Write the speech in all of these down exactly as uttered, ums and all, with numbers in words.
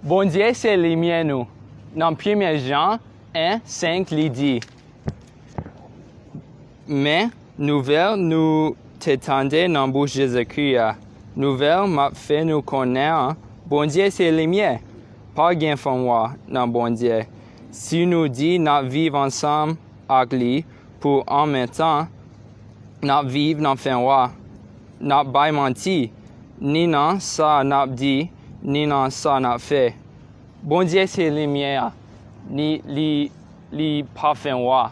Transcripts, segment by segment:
Bondye se limyè nou. Nan premye Jan en senk, li di, Men nouvèl nou te tande nan bouch Jezikri a, nouvèl m ap fè nou konnen an, Bondye se limyè. Pa gen fènwa nan Bondye. Si nou di n ap viv ansanm ak li pou an menm tan, n ap viv nan fènwa. N ap bay manti, ni nan sa n ap di, ni nan sa n ap fè. Bondye se limyè a, ni li, li pa fènwa.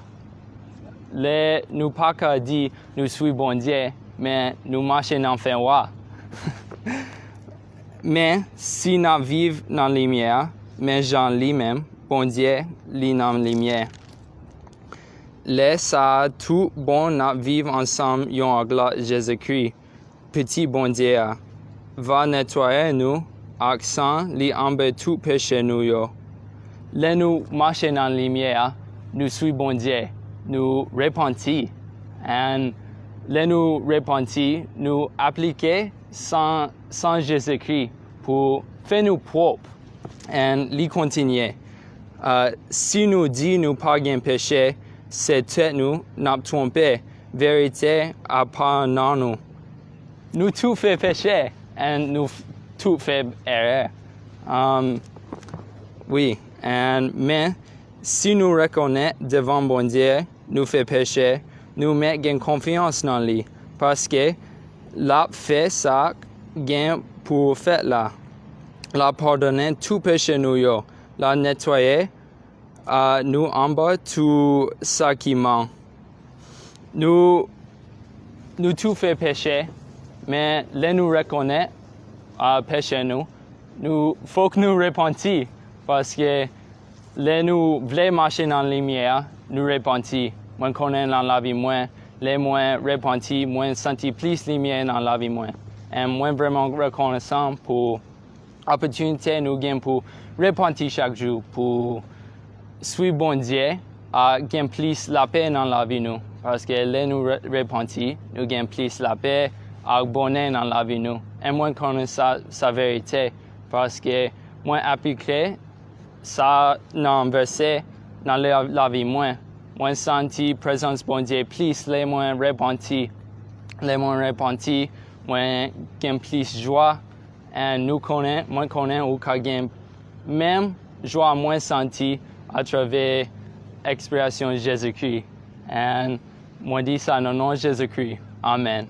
Lè nou pa ka di nou swiv Bondye, men nou mache nan fènwa. Men si n ap viv nan limyè a, men jan li menm, Bondye, li nan limyè. Lè sa a, tout bon n ap viv ansanm yon ak lòt. Jezikri, Pitit Bondye a, va netwaye nou ak san li anba tout peche nou yo. Lè nou mache nan limyè a, nou swiv Bondye, nou repanti. And lè nou repanti, nou aplike san, san Jezikri pou fè nou pwòp. And li kontinye, uh, si nou di nou pa gen peche, se tèt nou n ap twonpe, verite a pa nan nou. Nou tout fè peche, and nou f- tout fè erè. Um, wi, and men si nou rekonèt devan Bondye nou fè peche, nou mèt gen konfyans nan li, paske l ap fè sa k gen pou fèt la. L ap padone tout peche nou yo, l ap netwaye, uh, nou anba tout sa ki mal. Nou, nou tout fè peche, men lè nou rekonèt, uh, peche nou, nou fòk nou repanti, paske lè nou vle mache nan limyè a, nou repanti. Mwen konnen nan lavi mwen, lè mwen repanti, mwen santi plis limyè nan lavi mwen. And mwen vrèman rekonesan pou opòtinite nou gen pou repanti chak jou, pou swiv Bondye, a gen plis lapè nan lavi nou. Paske lè nou re- repanti, nou gen plis lapè ak bonè nan lavi nou. And mwen konnen sa, sa verite, paske mwen aplike sa nan vèsè nan la- lavi mwen. Mwen santi prezans Bondye plis lè mwen repanti. Lè mwen repanti, mwen gen plis jwa. And nou konnen, mwen konnen ou ka gen menm jwa mwen santi atravè ekspyasyon Jezikri. And mwen di sa nan non Jezikri. Amèn.